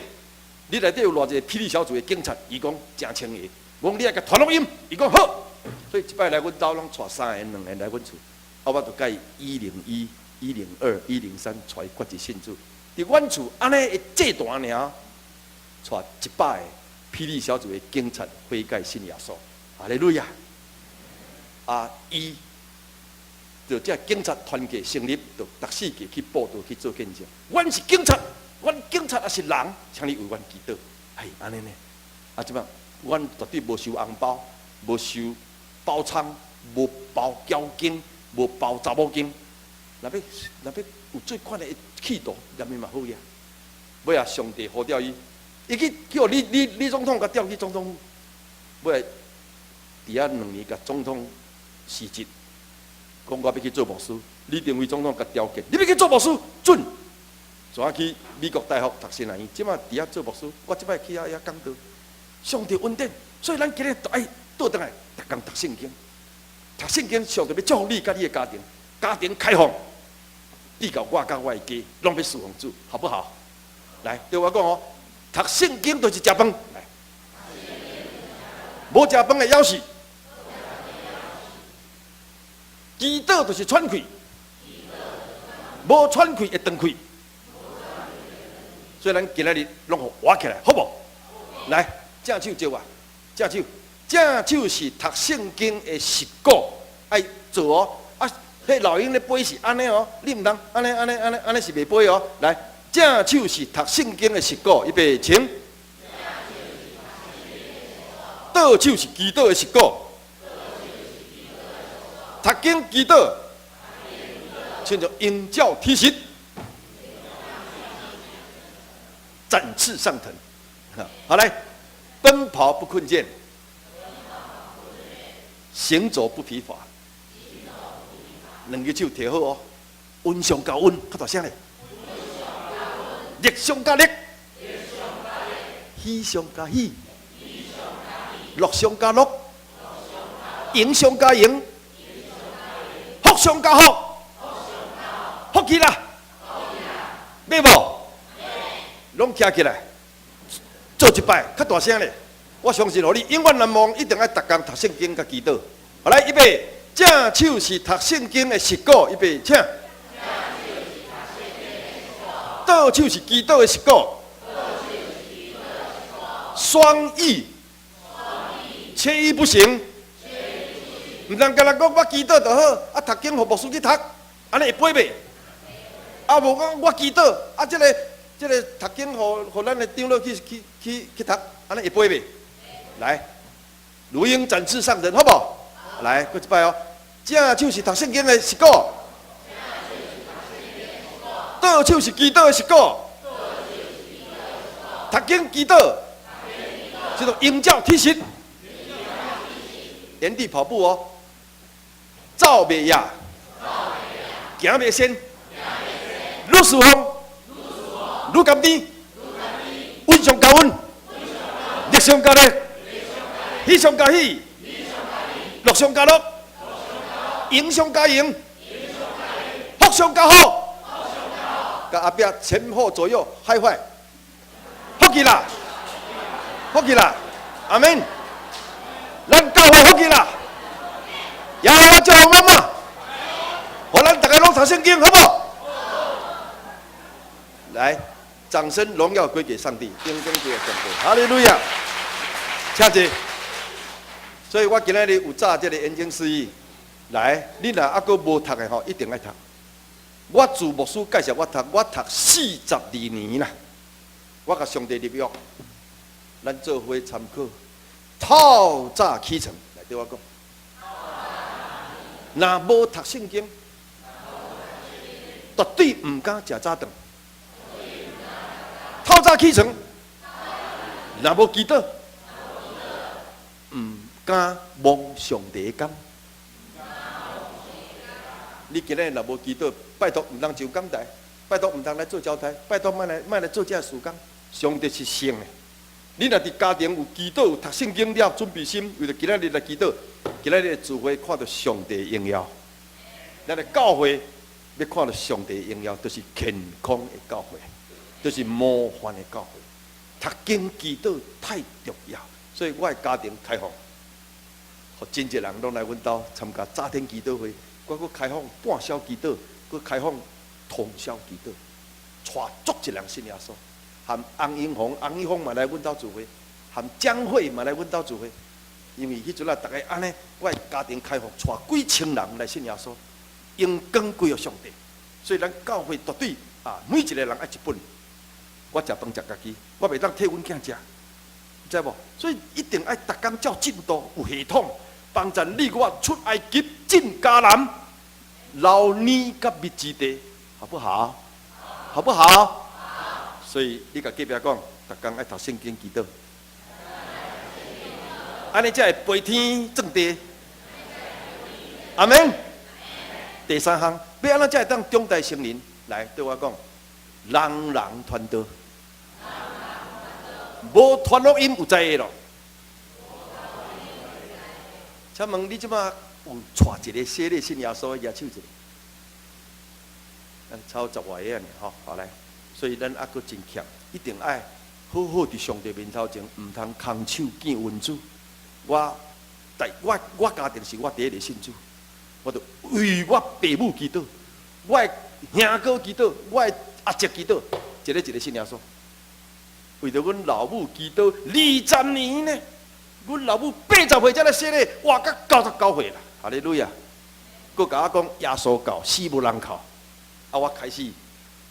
你內底有偌濟霹靂小組的警察？伊講誠千个。我講你愛共傳福音，伊講好。所以這擺來阮兜攏帶三个、兩個來阮厝，啊，我就共伊101、102、103帶伊決志信主。佇阮厝按呢的祭壇爾，帶100個霹靂小組的警察悔改信耶穌。哈利路亞！啊，伊就這警察團體成立，就逐世界去佈道去做見證。阮是警察，阮警察也是人，請你為阮祈禱。係按呢呢。啊，這擺阮絕對無收紅包，無收包倉，無包繳金，無包查某金。若欲若欲有這款的企圖，連伊嘛好呀。尾仔上帝呼召伊，伊去去予李李李總統共調去總統府，尾仔佇遐2年，共總統辭職，講我欲去做牧師。李登輝總統共調件，你欲去做牧師，準。怎啊去美國大學讀神學院？這擺佇遐做牧師，我這擺去遐遐講道。上帝恩典，所以咱今日都愛倒轉來，逐工讀聖經。讀聖經，上帝欲祝福你佮你的家庭，家庭開放，至到我佮我的家，攏欲侍奉主，好不好？來，對我講哦，讀聖經就是食飯。來，無食飯會枵死。祈禱就是喘氣，無喘氣會斷氣。所以咱今仔日攏予活起來，好無？來，正手招我，正手，正手是讀聖經的習慣，愛做哦。啊，彼老鷹咧飛是按呢哦，你毋通按呢按呢按呢按呢是袂飛哦。來，正手是讀聖經的習慣，預備，請。倒手是祈禱的習慣，讀經祈禱，稱做鷹叫踢實，展翅上騰。好來，奔跑不困倦，行走不疲乏。兩隻手提好哦，溫上加溫，較大聲咧。力上加力，喜上加喜，樂上加樂，榮上加榮，福上加福，福氣啦，欲無？攏徛起來，做一擺，較大聲咧。我相信哦，你永遠難忘，一定愛逐工讀聖經佮祈禱。好來，預備，正手是讀聖經的習慣，預備，請。倒手是祈禱的習慣。雙翼，缺一不行。毋通干焦講我祈禱就好，啊讀經予牧師去讀，按呢會飛袂？啊無講我祈禱，啊這個讀經予咱的長老去去去去讀，按呢會飛袂？來，如鷹展翅上騰，好無？來，閣一擺哦。正手是讀聖經的習慣，倒手是祈禱的習慣，讀經祈禱，這個鷹叫踢實，原地跑步哦，走袂掖，行袂鉎，愈事奉，愈甘甜，溫上加溫，力上加力，喜上加喜，樂上加樂，榮上加榮，福上加福，共後壁前後左右嗨壞，福氣啦，福氣啦，阿們，咱教會福氣啦，耶和華祝福媽媽，予咱逐家攏讀聖經，好無？來，掌聲榮耀歸給上帝，頂頂這個上帝，哈利路亞，請坐。所以我今仔日有紮這個演講釋義，來，你若猶閣無讀的吼，一定愛讀。我自牧師介紹我讀，我讀42年啦。我共上帝立約，咱做伙參考，透早起床來對我講。若無讀聖經，絕對毋敢食早頓。透早起床，若無祈禱，毋敢摸上帝的工。你今日若無祈禱，拜託毋通上講台，拜託毋通來做交代，拜託莫來莫來做這事工。上帝是聖的，你若佇家庭有祈禱、有讀聖經了，準備心，為著今仔日來祈禱，今仔日聚會看著上帝榮耀。咱的教會欲看著上帝榮耀，就是健康的教會，就是模範的教會。讀經祈禱太重要，所以我的家庭開放，予真濟人攏來阮兜參加早天祈禱會。我閣開放半宵祈禱，閣開放通宵祈禱，帶足濟人信耶穌。含洪英紅、洪一峰嘛來阮兜聚會，含江慧嘛來阮兜聚會。因為彼陣啊，逐家按呢，我的家庭開放，帶幾千人來信耶穌，榮光歸予上帝。所以咱教會絕對啊，每一個人愛一本。我食飯食家己，我袂當替阮囝食，知無？所以一定愛逐工照進度，有系統，幫助你我出埃及進迦南，流奶佮蜜之地，好不好？好不好？所以你共隔壁講，逐工愛讀聖經祈禱，按呢才會飛天轉地。阿們。第三項，欲按怎才會當長大成人？來對我講，人人傳道，無傳福音有知的咯。請問你這馬有帶一個洗禮信耶穌的舉手一下？咱超十外個爾吼，好來，所以咱猶閣真欠，一定愛好好佇上帝面頭前，毋通空手見雲主。我在我家庭是我第一个信主，我就為我爸母祈禱，我的兄哥祈禱，我的阿叔祈禱，一個一個信耶穌。為著阮老母祈禱20年呢，阮老母80歲才來洗禮，活到99歲啦，哈利路亞！閣共我講耶穌到，死無人靠。啊，我開始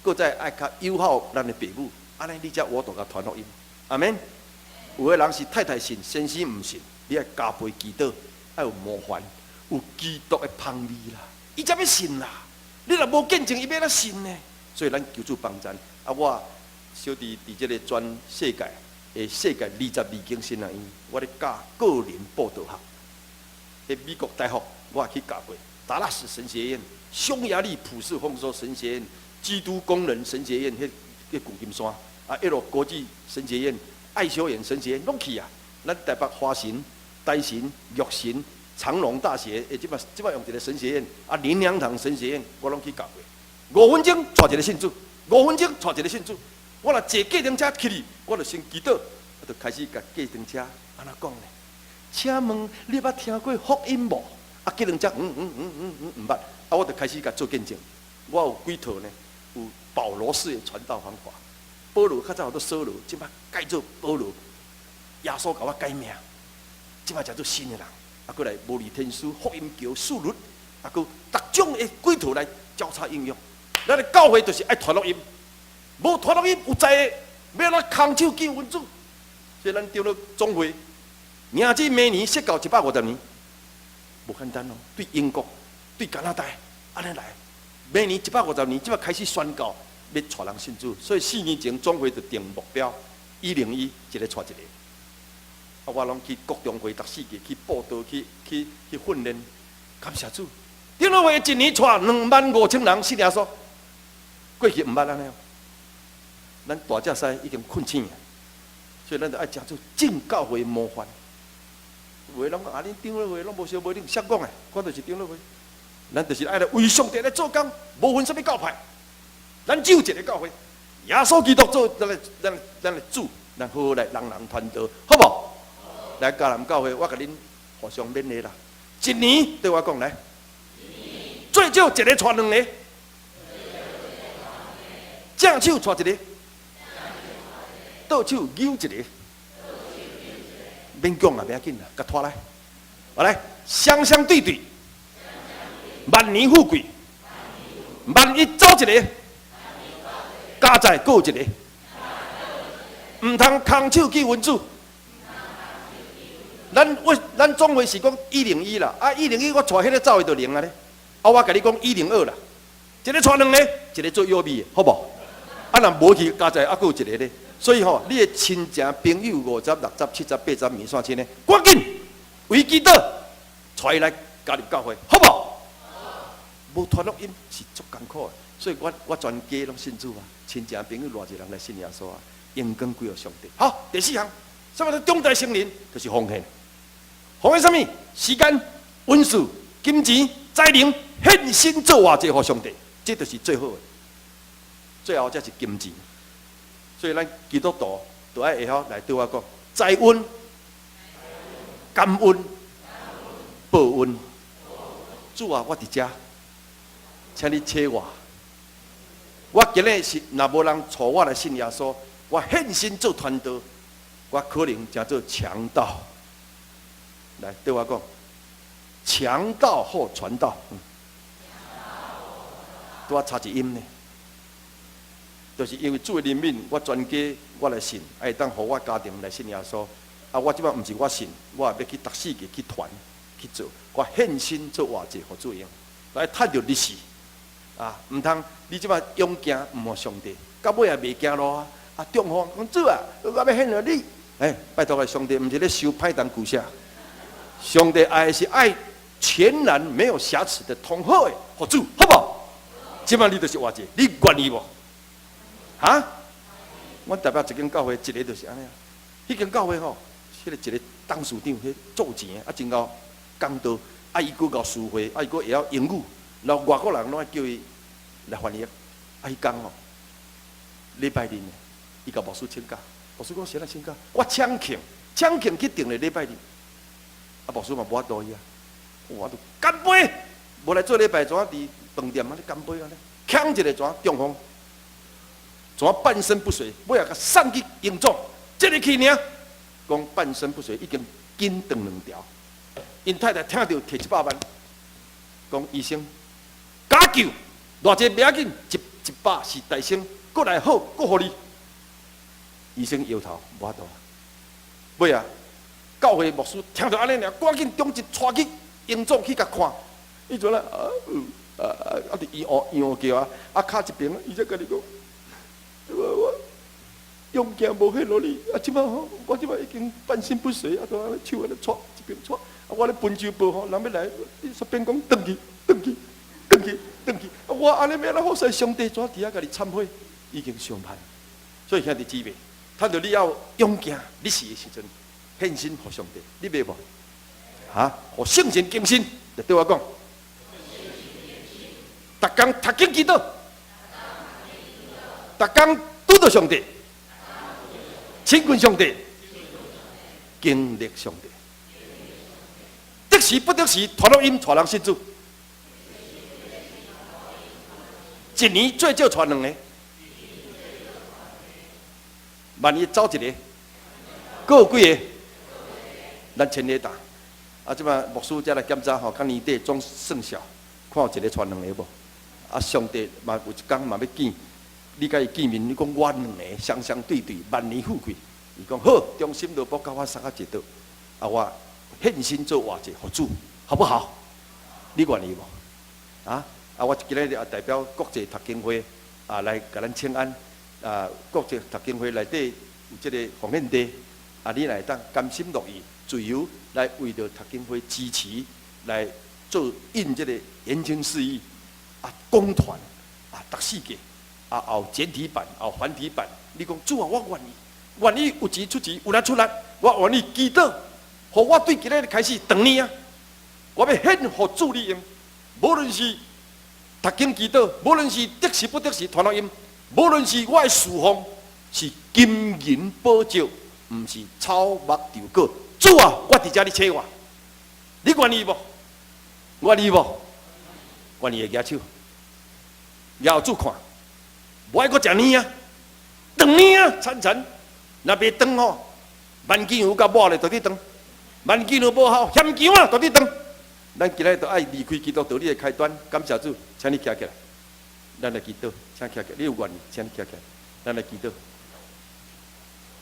閣再愛較友好咱的爸母，按呢你才有法度共傳福音。阿們。有的人是太太信，先生毋信，你愛加倍祈禱，愛有模範，有基督的芳味啦，伊才欲信啦。你若無見證，伊欲按怎信呢？所以咱求主幫贊。啊，我小弟佇這个全世界的世界22間神學院，我咧教個人佈道學。佇美國大學，我也去教過，達拉斯神學院、匈牙利普世豐收神學院、基督工人神學院，彼彼舊金山，啊，一路國際神學院、愛修園神學院攏去啊。咱台北華神、台神、玉神、長榮大學，欸，這擺用一个神學院，啊，靈糧堂神學院，我攏去教過。5分鐘帶一个信主，五分鐘帶一个信主。我若坐計程車去哩，我就先祈禱，我就開始共計程車按怎講呢？請問你捌聽過福音無？啊，計程車嗯嗯嗯嗯嗯毋捌，啊，我就開始共做見證。我有幾套呢？有保羅式的傳道方法。保羅較早叫做掃羅，這擺改做保羅。耶穌共我改名，這擺才做新的人。啊，閣來模擬天書、福音橋、四律，啊，閣逐種的幾套來交叉應用。咱的教會就是愛傳福音，無傳福音有才的，欲按怎空手見阮主。所以咱長老總會，明子明年釋教150年，無簡單哦。對英國、對加拿大，按呢來，明年一百五十年，這擺開始宣告欲帶人信主。所以4年前總會就定目標，101一個帶一個。啊，我攏去各中會、逐世界去佈道、去訓練，感謝主。長老會一年帶25,000人信耶穌，過去毋捌按呢哦。咱大隻師已經困醒啊，所以咱就愛誠做正教會模範。有的人講啊，恁長老會攏無相無冷，誰講的？我就是長老會，咱就是愛來為上帝來做工，無分啥物教派，咱只有一个教會，耶穌基督做咱的主，咱好好來人人傳道，好無？來迦南教會，我共恁互相勉勵啦。一年對我講來，最少一个帶兩个，正手帶一个，倒手扭一个，免講啦，袂要緊啦，共拖來，好來，雙雙對對，萬年富貴，萬一走一个，加在閣有一个，毋通空手去阮主。咱總會是講101啦，啊一零一我帶彼个走的就靈啊咧，啊我共你講102啦，一个帶兩个，一个做予備的，好無？啊若無去加在猶閣有一个咧，所以吼，你的親情朋友50、60、70、80面線親的，趕緊為祈禱，帶伊來加入教會，好無？無傳福音是足艱苦的，所以我全家攏信主啊，親情朋友偌濟人來信耶穌啊，榮光歸予上帝。好，第四項，啥物叫長大成人？就是奉獻。奉獻啥物？時間、恩賜、金錢、才能，獻身做活祭予上帝，這就是最好的。最後才是金錢。所以咱基督徒都愛會曉來對我講：知恩、感恩、報恩。主啊，我佇遮，請你切我。我今日是若無人帶我來信耶穌，我獻身做傳道，我可能成做強盜。來對我講，強盜或傳道，拄仔差一音呢，就是因為主的憐憫，我全家我來信，會當予我家庭來信耶穌。啊，我這擺毋是我信，我也欲去逐世界去傳去做，我獻身做活祭予主用，來趁著日時。啊，毋通你這擺勇行毋予上帝，到尾也袂行路啊！啊，中風講主啊，我欲獻予你，欸，拜託個上帝，毋是咧收歹當舊寫。上帝愛的是愛全然沒有瑕疵的通好的，予主，好無？這擺你就是活祭，你願意無？哈？阮台北一間教會，一个就是按呢啊。彼間教會吼，彼个一个董事長，彼做錢的，啊真𠢕講道，啊伊閣𠢕詞彙，啊伊閣會曉英語，然後外國人攏愛叫伊來翻譯。啊，彼工吼，禮拜日呢，伊共牧師請假，牧師講誰來請假？我請客，請客去訂咧禮拜日。啊，牧師嘛無法度去啊，我就乾杯，無來做禮拜，怎佇飯店按呢乾杯按呢，劾一个怎中風，怎半身不遂，尾仔共送去榮總，這个去爾，講半身不遂已經筋斷兩條，𪜶太太聽著提100萬，講醫生加救，偌濟袂要緊，一百是大生，閣來好，閣予你。醫生搖頭，無法度。尾仔，教會牧師聽著按呢爾，趕緊中一帶去榮總去共看。伊陣咧啊啊啊！佇醫院醫院叫啊，啊跤一爿，伊才共你講，我勇健無彼落你，啊這擺吼，我這擺已經半身不遂，啊，都按呢手按呢掣一爿掣，啊我咧歕酒報吼，人欲來，你煞變講轉去，轉去，轉去，轉去，啊我按呢欲按怎好勢？上帝怎佇遐共你懺悔，已經相判。所以兄弟姊妹，趁著你猶有勇健，你死的時陣，獻身予上帝，你欲無？哈？予聖神更新，就對我講。逐工讀經祈禱，逐工拄著上帝，親近上帝，經歷上帝。得時不得時，傳福音，帶人信主。一年最少帶兩个，萬一走一个，閣有幾个？咱千里打。啊，這擺牧師才來檢查吼，到年底總算數，看有一个帶兩个無？啊，上帝嘛有一工嘛欲見，你共伊見面，你講我兩个雙雙對對，萬年富貴。伊講好，忠心勞僕共我相較一桌，啊，我獻身做活祭予主，好不好？你願意無？啊啊！我今日也代表國際讀經會啊來共咱請安啊！國際讀經會內底有這个奉獻地，啊，你若會當甘心樂意、自由來為著讀經會支持來做印這个研經釋義。啊，講團啊，讀四屆啊，有簡體版，有繁體版。你講主啊，我願意，願意有錢出錢，有力出力，我願意祈禱，予我對今日開始長年啊，我欲獻予主你用。無論是讀經祈禱，無論是得時不得時傳福音，無論是我的侍奉是金銀寶石，毋是草木稻果。主啊，我佇遮你揣我，你願意無？願意無？願意的舉手，舉予主看，無愛閣食奶啊，斷奶啊，慘慘，若袂斷吼，萬金油佮抹咧，就去斷；萬金油無效，嫌薑啊，就去斷。咱今日都愛離開基督道理的開端，感謝主，請你徛起來，咱來祈禱，請徛起來，你有願意，請你徛起來，咱來祈禱。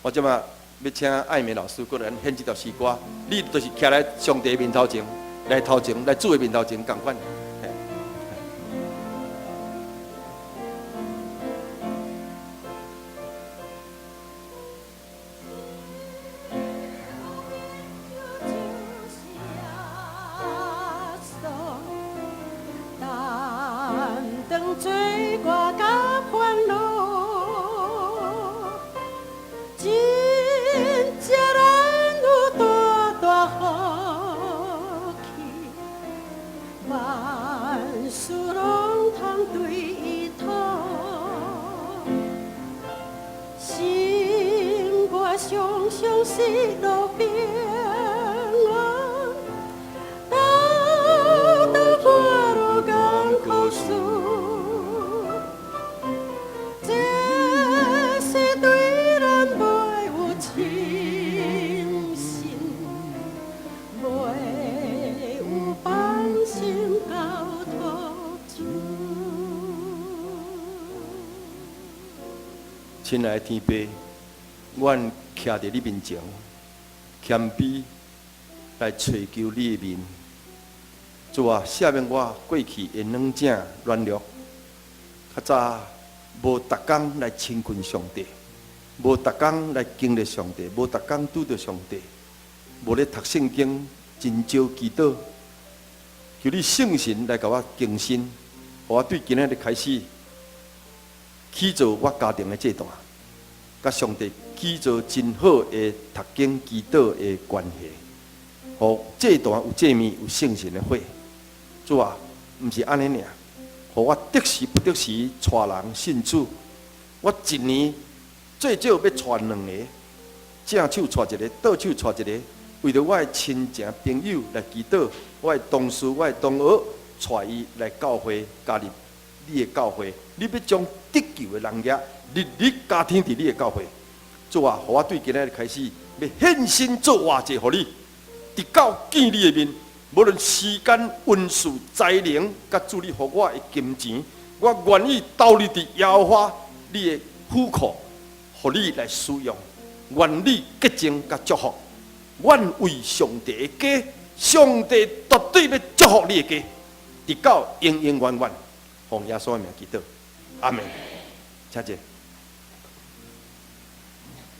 我這擺欲請愛美老師過來獻這條詩歌，你就是徛來上帝面頭前，來頭前，來主的面頭前，仝款。親愛的天父，阮徛佇你面前，謙卑來揣求你的面。主啊，赦免我過去的軟正軟弱，較早無逐工來親近上帝，無逐工來經歷上帝，無逐工拄著上帝，無咧讀聖經，真少祈禱。求你聖神來共我更新，予我對今仔日開始起做我家庭的祭壇，佮上帝起做真好的讀經祈禱的關係，予祭壇有祭物，有聖神的火。主啊，毋是按呢爾，予我得時不得時帶人信主。我一年最少欲帶兩个，正手帶一个，倒手帶一个，為著我的親情朋友來祈禱，我的同事、我的同學，帶伊來教會加入你的教會。你欲將得救的人額日日加添佇你的教會。主啊，予我對今仔日開始，欲獻身做活祭予你，直到見你的面。無論時間、恩賜、才能，佮主你予我的金錢，我願意投入佇耶和華你的府庫，予你來使用。願你潔淨佮祝福，阮為上帝的家，上帝絕對欲祝福你的家，直到永永遠遠。奉耶穌的名祈禱，阿門。請坐。